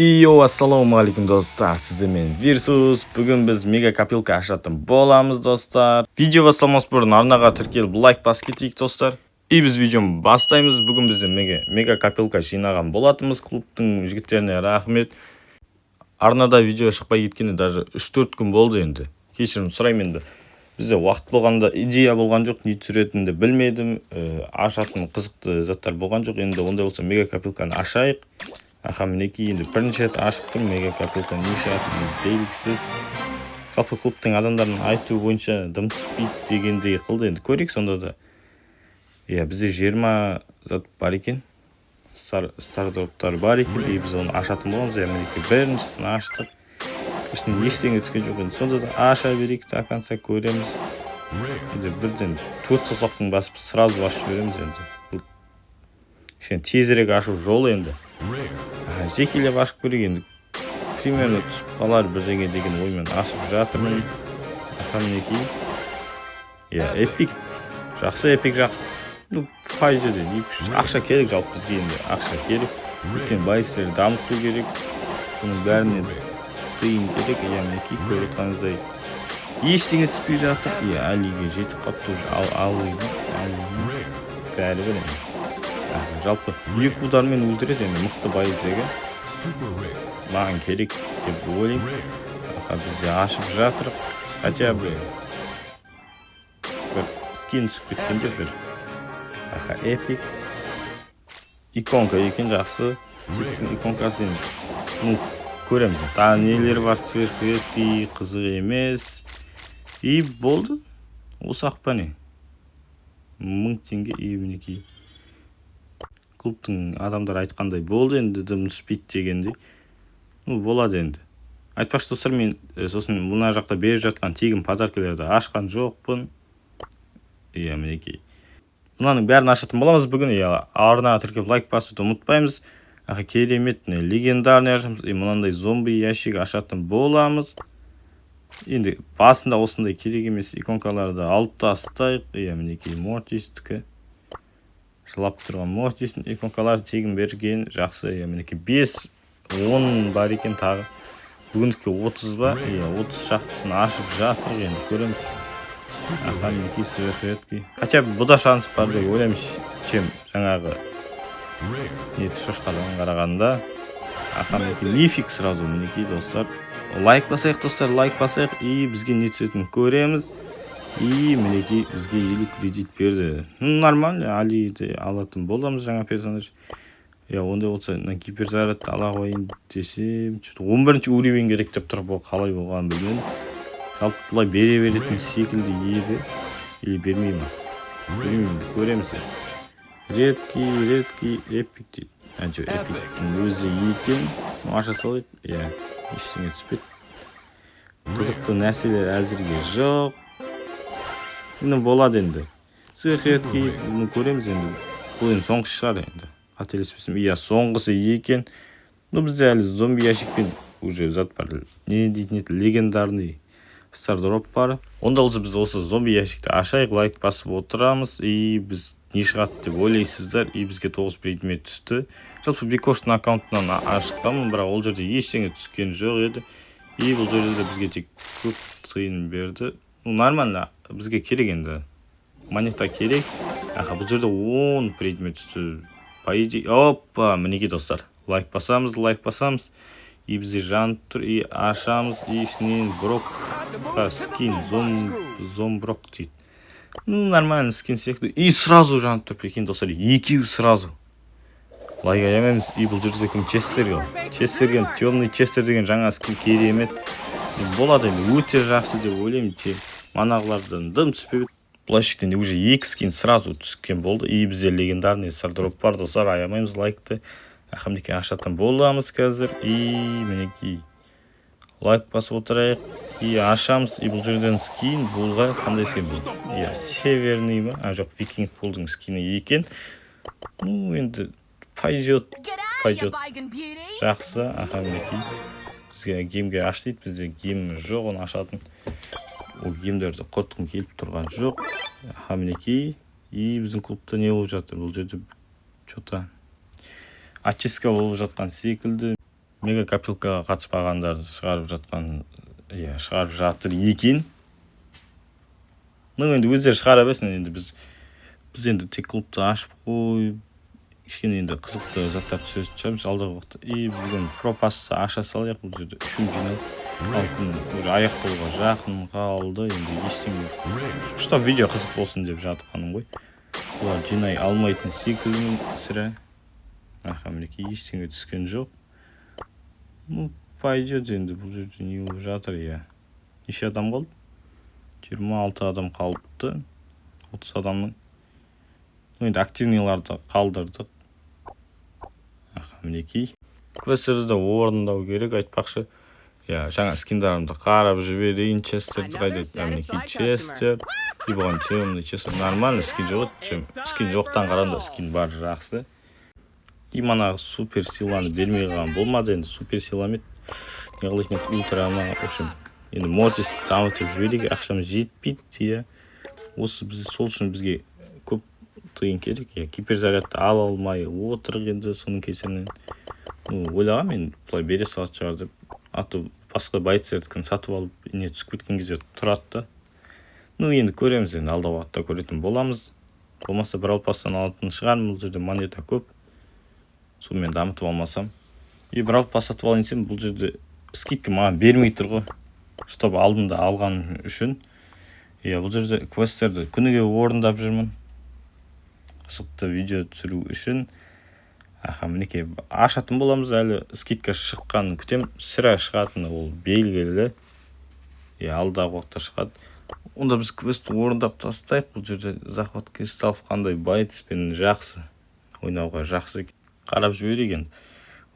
Йоу, ассалаумағалейкум, достар! Сіздермен Вирсус. Бүгін біз мега копилка ашатын боламыз, достар. Видео басталмас бұрын арнаға тіркеліп, лайк басып кетейік, достар. И біз видеоны бастаймыз. Бүгін бізде мега копилка жинаған болатынбыз. Клубтың жігіттеріне рахмет. Арнада видео шықпай кеткеніне даже 3-4 күн болды енді. Кешірім сұраймын енді. Бізде уақыт болғанда, идея болған жоқ, не түсіретінімді білмедім. Ашатын қызықты заттар болған жоқ. Енді ондай болса, мега копилканы ашайық. Аха, мінекей, енді бірінші рет ашып тұрмын мега копилка, не шығатыны белгісіз. Жалпы, клубтың адамдарының айтуы бойынша, дым түспейді дегендей қылды. Енді көрейік сонда да. Иә, бізде 20 зат бар екен. Стардроптар бар екен, и біз оны ашатын боламыз. Иә, мінекей, біріншісін аштық. Ішінен ештеңе түскен жоқ. Енді сонда да аша берейік, до конца көреміз. Енді бірден төрт саусақтың басып, сразу ашып жібереміз енді. Бұл кішкене тезірек ашу жолы енді. Жекелеп ашып көрейік енді, примерно түсіп қалар бірдеңе деген оймен ашып жатырмын. Аха, мінекей, иә, эпик жақсы, эпик жақсы. Ну, пойдет енді, екі үш ақша керек жалпы бізге. Енді ақша керек, өйткені бойцтерді дамыту керек, бұның бәріне тиын керек. Иә, мінекей, көріп отырғаныңыздай, ештеңе түспей жатыр. Иә, Алиге жетіп қалыпты уже. Ал Али, Али бәрібір енді. Жалпы екі удармен өлтіреді енді, мықты боец иә, маған керек деп ойлаймын. Аха, бізде ашып жатыр, хотя бы бір скин түсіп кеткенде бір. Аха, эпик иконка екен, жақсы. Тиктің иконкасы енді, ну, көреміз. Тағы нелер бар? Сверхредкий, қызық емес. И болды, осы ақ па, не? 1000 теңге. И мінекей, клубтың адамдары айтқандай болды енді, дым түспейді дегендей. Ну, болады енді. Айтпақшы, достар, мен сосын мына жақта беріп жатқан тегін подаркалерді ашқан жоқпын. Иә, мінекей, мынаның бәрін ашатын боламыз бүгін. Иә, арнаға тіркеліп, лайк басуды ұмытпаймыз. Аха, керемет, міне, легендарный ашамыз и мынандай зомби ящик ашатын боламыз. Енді басында осындай керек емес иконкаларды алып тастайық. Иә, мінекей, Мортистікі, жылап тұрған Мортистің иконкалары тегін берген жақсы. Иә, мінекей, 5, 10 бар екен тағы. Бүгіндікке 30 ба? Иә, 30 шақтысын ашып жатырық, енді көреміз. Аха, мінекей, сверхредкий. Хотя бы бұда шанс бар деп ойлаймын, чем жаңағы не, шошқадан қарағанда. Аха, мінекей, мифик сразу. Мінекей, достар, лайк басайық, достар, лайк басайық. И бізге не түсетінін көреміз. И мінекей, бізге 50 кредит берді. Ну, нормально, Алиді алатын боламыз, жаңа персонаж. Иә, ондай болса, мына гиперзарядты ала қояйын десем, че то 11-уровень керек деп тұр. Бұл қалай болғанын білмедім. Жалпы, бұлай бере беретін секілді еді или бермей ма, білмеймін, енді көреміз. Редкий, редкий, эпик дейді. А, жоқ, эпиктің өзі екен. Ну, аша салайық. Иә, ештеңе түспеді, қызықты нәрселер әзірге жоқ. Ну, болады енді. Сверхредкий, ну, көреміз енді. Бұл енді соңғысы шығар енді, қателеспесем. Иә, соңғысы екен. Ну, бізде әлі зомби ящикпен уже зат бар, не дейтін еді, легендарный стардроп бар. Онда болса, біз осы зомби ящикті ашайық, лайк басып отырамыз. И біз не шығады деп ойлайсыздар? И бізге тоғыз предмет түсті. Жалпы, Бикоштың аккаунтынан ашқанмын, бірақ ол жерде ештеңе түскен жоқ еді. И бұл жерде де бізге тек көк тиын берді. Ну, нормально, бізге керек енді, монета керек. Аха, бұл жерде 10 предмет түсті по идее. Опа, мінекей, достар, лайк басамыз, лайк басамыз. И бізде жанып тұр, и ашамыз. И ішінен Брокқа скин, зомброк дейді. Ну, нормально скин сияқты. И сразу жанып тұр, прикинь, достар, екеуі сразу. Лайк аямаймыз. И бұл жерде кім? Честер. Честер деген, темный Честер деген жаңа скин, керемет болады енді, өте жақсы деп ойлаймын. Те манағылардан дым түспей, бұл ящиктен уже екі скин сразу түскен болды. И бізде легендарный стардроп бар, достар, аямаймыз лайкты. Аха, мінекей, ашатын боламыз қазір. И мінекей, лайк басып отырайық и ашамыз. И бұл жерден скин булға, қандай скин бұл? Иә, северный ма? А, жоқ, викинг булдың скині екен. Ну, енді пойдет, пойдет, жақсы. Аха, мінекей, бізге гемге аш дейді. Бізде гем жоқ оны ашатын, ол гемдерді құртқым келіп тұрған жоқ. Аха, мінекей. И біздің клубта не болып жатыр? Бұл жерде че то очистка болып жатқан секілді. Мега копилкаға қатыспағандарды шығарып жатқан, иә, шығарып жатыр екен. Ну, енді өздері шығара берсін. Енді біз енді тек клубты ашып қойып, кішкене енді қызықты заттар түсіретін шығармыз алдағы уақытта. И бүгін пропасты аша салайық. Бұл жерде үшеу жинап ал, күн уже аяқталуға жақын қалды. Енді ештеңе, чтобы видео қызық болсын деп жатқаным ғой. Бұлар жинай алмайтын секілдімін сірә. Аха, мінекей, ештеңе түскен жоқ. Ну, пойдет. Енді бұл жерде не болып жатыр? Иә, неше адам қалды? 26 адам қалыпты 30 адамның. Ну, енді активныйларды қалдырдық. Аха, мінекей, квесттерді де орындау керек. Айтпақшы, иә, жаңа скиндарымды қарап жіберейін. Честерді қайда? Мінекей, Честер. И бұған темный Честер нормально. Скин жоқ еді, скин жоқтан қарағанда скин бар жақсы. И манағы супер силаны бермей қалған болмады. Енді супер сила ма еді, не қылайтын еді, ультра ма? В общем, енді Мортисті дамытып жіберейік. Ақшамыз жетпейді, иә. Осы біз сол үшін бізге көп тиын керек, иә. Гиперзарядты ала алмай отырық енді соның кесірінен. Ну, ойлағанмын мен, былай бере салатын шығар деп, а то басқа бойцтердікін сатып алып, не түсіп кеткен кезде тұрады да. Ну, енді көреміз, енді алдағы уақытта көретін боламыз. Болмаса бір алпастан алатын шығармын. Бұл жерде монета көп, сонымен дамытып алмасам. И бір алпас сатып алайын десем, бұл жерде скидка маған бермей тұр ғой, чтобы алдында алған үшін. Иә, бұл жерде квесттерді күніге орындап жүрмін қызықты видео түсіру үшін. Аха, мінекей, ашатын боламыз. Әлі скидка шыққанын күтемін. Сірә, шығатыны ол белгілі, иә, алдағы уақытта шығады. Онда біз квестті орындап тастайық. Бұл жерде захват кристаллов, қандай боецпен жақсы ойнауға жақсы екен, қарап жіберейік. Енді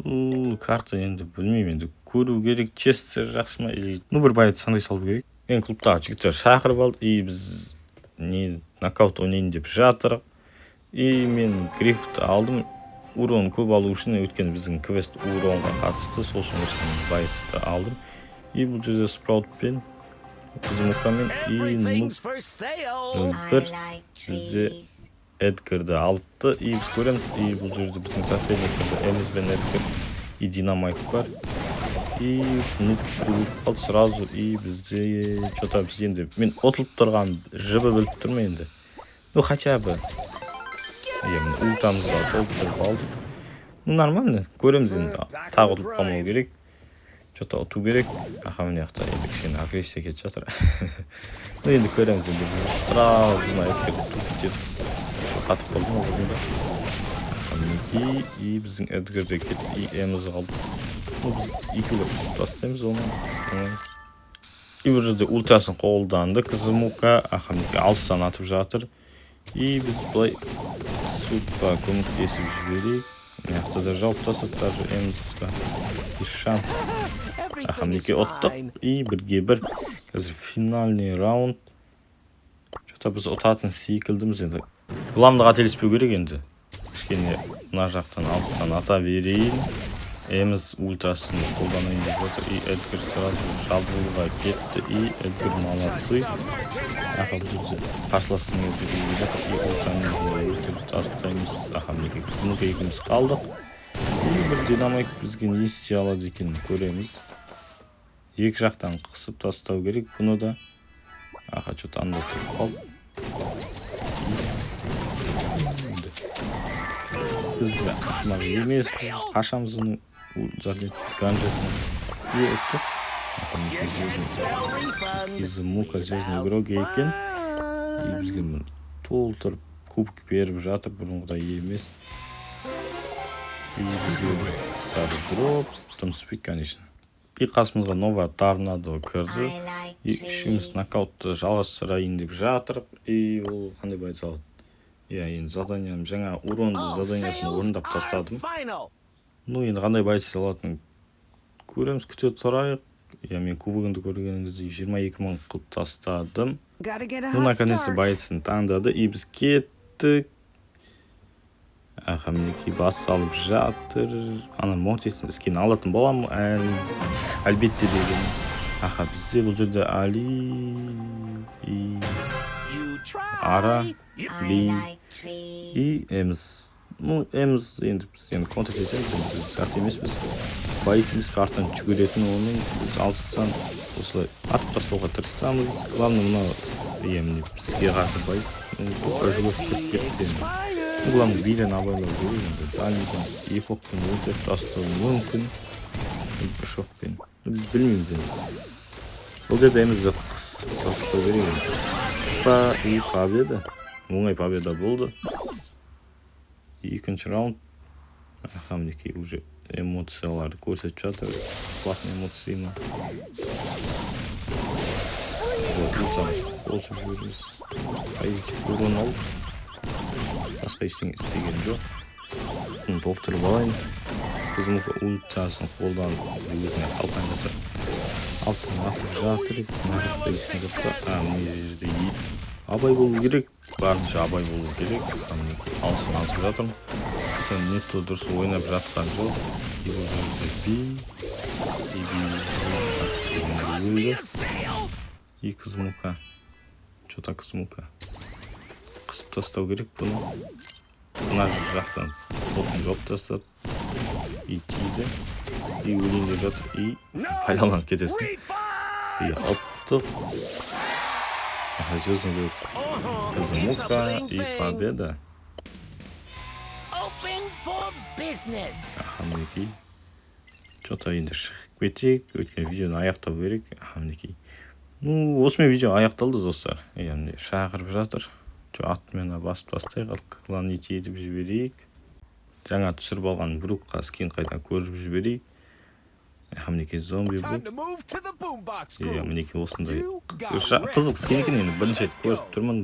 бұл карта, енді білмеймін, енді көру керек, Честер жақсы ма или, ну, бір боец сандай салу керек. Енді клубтағы жігіттер шақырып алды, и біз не нокаут ойнайын деп жатырық. И мен Грифті алдым урон көп алу үшін, өйткені біздің квест уронға қатысты. Сол үшін осыны боецті алдым. И бұл жерде Спраутпен, Қызымукамен и 0-1 бізде Эдгарды алыпты. И біз көреміз. И бұл жерде біздің соперниктерде Эмз бен Эдгар и Динамайк бар. И нуб өліп қалды сразу. И бізде че то біз енді мен ұтылып тұрған жібі біліп тұрмын енді. Ну, хотя бы, иә, міне, ультамызды толтырып алдық. Ну, нормально, көреміз енді. Тағы ұтылып қалмау керек, че то ұту керек. Аха, мына жақта енді кішкене агрессия кетіп жатыр. Ну, енді көреміз. Енді біз сразу мына Эдгарды тупить етіп, еще қатып қалдым алдында. Мінекей, и біздің Эдгар де кетті, и Эмз қалды. Ну, біз екеулеп қысып тастаймыз оны оңай. И бұл жерде ультрасын қолданды Кызымука. Аха, мінекей, алыстан атып жатыр. И біз былай қысуға көмектесіп жіберейік. Мына жақта да жауып тастады даже Эмзға без шанс. Аха, мінекей, ұттық. И 1-1, қазір финальный раунд. Че то біз ұтатын секілдіміз. Енді главное қателеспеу керек. Енді кішкене мына жақтан алыстан ата берейін. Эмз ультрасын қолданайын деп отыр. И Эдгар сразу шабуылға кетті. И Эдгар молодцы. Аха, бұл жерде қарсыластың Эдгары жатыр. И ультрамен өлтіріп тастаймыз. Аха, мінекей, біз екеуміз қалдық. И бір Динамайк бізге не істей алады екенін көреміз. Екі жақтан қысып тастау керек бұны да. Аха, че то анда тұрып қалды. Енді біз ақымақ емеспіз, біз қашамыз оның гаджетін. И ұттық. Изумука звездный игрок екен. И бізге міне толтырып кубок беріп жатыр, бұрынғыдай емес. И бізге дроп тым түспейді, конечно. И қасымызға новая торнадо кірді. И үшеуміз нокаутты жалғастырайын деп жатырық. И ол қандай боец алады? Иә, енді заданиям, жаңа уронды заданиясын орындап тастадым. Ну, енді қандай боец алатынын көреміз, күте тұрайық. Иә, мен кубогымды көргеніңізде 22 000 қылып тастадым. Ну, наконец то боецін таңдады. И біз кеттік. Аха, мінекей, бас салып жатыр. Ана Мортистің скин алатын боламын әлі, әлбетте деген. Аха, бізде бұл жерде Али и Ара, Ли и Эмз. Ну, Эмз, енді біз енді контр етеміз, енді біз зат емеспіз. Боец емес, артынан жүгіретін. Оның біз алыстан осылай атып тастауға тырысамыз. Главное, мынау, иә, міне, бізге қарсы боец жүгіріп кіріп кетті енді. Главное, биден абайлау керек енді. Дальныйдан екі оқпен өлтіріп тастауы мүмкін, үш оқпен, білмейміз енді. Бұл жерде мзді қысып тастау керек енді. Па, и победа, оңай победа болды. Екінші раунд. Аха, мінекей, уже эмоцияларды көрсетіп жатыр. Платный эмоции ма? Вот, қосып жібереміз. Позитив урон алып, басқа ештеңе істеген жоқ. Бұны толтырып алайын. Қызым ультасын қолданып, өзіне қалқан жасап, алыстан атып жатыр. Мына жақта ешкім жоқ па? А, мына жерде. Абай болу керек, барынша абай болу керек. Мінекей, алыстан атып жатырмын. Не то дұрыс ойнап жатқан жоқ. И бұл жерде Би и Би өлді. И Қызмука, че то Қызмука қысып тастау керек бұны. Мына жақтан отын жауып тастады и тиді, и өлейін деп жатыр, и пайдаланып кетесің, и ұттық. Звездный Қызмука и победа. Аха, мінекей, че то енді шығып кетейік, өйткені видеоны аяқтау керек. Аха, мінекей, ну, осымен видео аяқталды, достар. Иә, міне, шақырып жатыр. Че, атмена басып тастайық, клонить етіп жіберейік. Жаңа түсіріп алған Брукқа скин қайта көріп жіберейік. Аха, мінекей, зомби Брук. Иә, мінекей, осындай қызық скин екен, енді бірінші рет көріп тұрмын.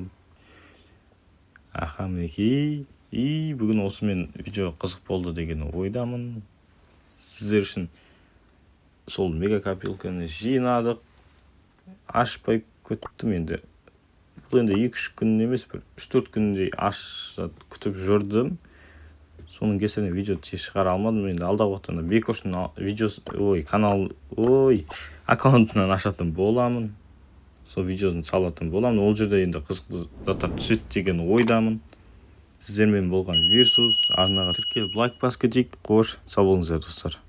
Аха, мінекей, и бүгін осымен видео қызық болды деген ойдамын. Сіздер үшін сол мега копилканы жинадық, ашпай күттім енді. Бұл енді 2-3 күн емес, бір 3-4 күндей аш күтіп жүрдім. Соның кесірінен видео тез шығара алмадым. Енді алдағы уақытта Бекоштың видеосы, ой, канал, ой, аккаунтынан ашатын боламын, сол видеосын салатын боламын. Ол жерде енді қызықты заттар түседі деген ойдамын. Сіздермен болған Версус. Арнаға тіркеліп, лайк басып кетейік. Қош, сау болыңыздар, достар.